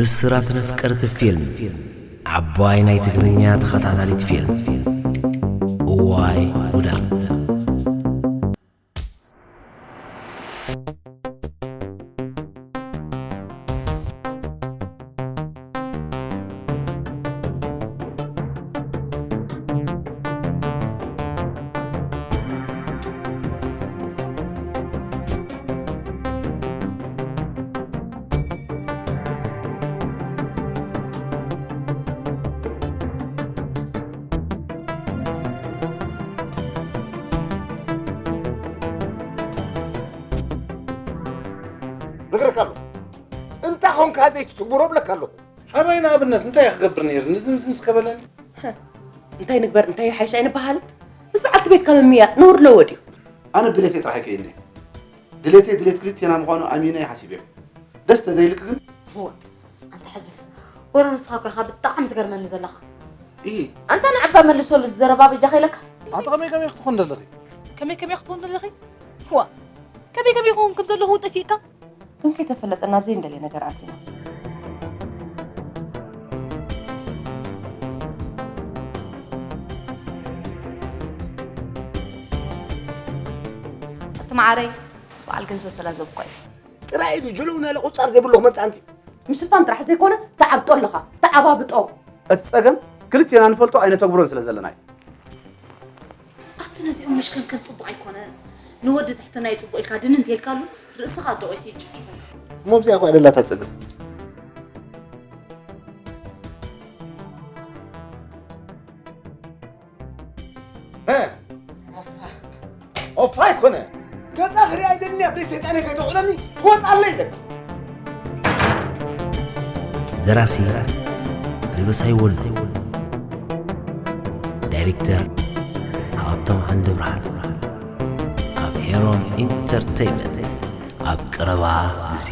ብስራት ነፍቀርቲ ፊልም፣ ዓባይ ናይ ትግርኛ ተኸታታሊት ፊልም እዋይ ጉዳ። ነግረካ ኣለኹ። እንታይ ኾንካ ዘይቲ ትግብሮ ብለካ ኣለኹ። ሓራይ ንኣብነት እንታይ እየ ክገብር ነይሩ? ንዝንዝን እስከበለኒ። እንታይ ንግበር እንታይ ይሓይሽ ኣይንበሃል። ምስ በዓልቲ ቤትካ ምምያጥ ነውር ኣለዎ ድዩ? ኣነ ድሌተይ ጥራሕ ኣይከይድኒ። ድሌተይ ድሌት ክልቴና ምዃኑ ኣሚነ እየ ሓሲበዮ። ደስ ተዘይልክ ግን እወ፣ ኣንታ ሕጅስ ወረ ንስኻ እኮ ኢኻ ብጣዕሚ ትገርመኒ ዘለኻ። ኢሂ። ኣንታ ንዓባ መልሰሉ እዚ ዘረባ በጃኻ ኢለካ። ኣንታ ከመይ ከመይ ክትኾን ደለኺ? ከመይ ከመይ ክትኾን ደለኺ? ዋ፣ ከመይ ከመይ ክኸውን ከም ዘለኹ እውን ጠፊእካ? ግን ከይተፈለጠና ኣብ ዘይንደልዮ ነገር ኣቲና። ኣቲ መዓረይ፣ ምስ በዓል ገንዘብ ተላዘብኳ እዩ። ጥራይ ኢሉ ጅልኡ ናለ ቁጻር ዘይብሉ ክመጽእ ኣንቲ። ምሽፋን ጥራሕ ዘይኮነ ትዓብጦ ኣለኻ፣ ተዓባብጦ። እቲ ጸገም ክልቴና ንፈልጦ ኣይነተግብሮን ስለ ዘለና እዩ። ኣቲ ነዚኦም መሽከንከን ጽቡቕ ኣይኮነን። ንወዲ ትሕትና እዩ ጽቡቕ ኢልካ ድንን እንተልካሉ ርእስኻ ኣዶ ቆይሲ ይጭፍጭፈካ። እሞ ኣብዚኣ እኮ ደላታ ጸገም። ኦፋ ኣይኮነ ገዛ ክሪኣ ይደልኒ ኣብ ደይ ሰይጣነይ ከይተቑለኒ ትወፃለይ ኢለኪ። ደራሲ ዝበሳይ ወልዱ፣ ዳይሬክተር ሃብቶም ዓንደብርሃን፣ ኣብ ሄሮን ኢንተርተይመንት ኣብ ቀረባ ግዜ።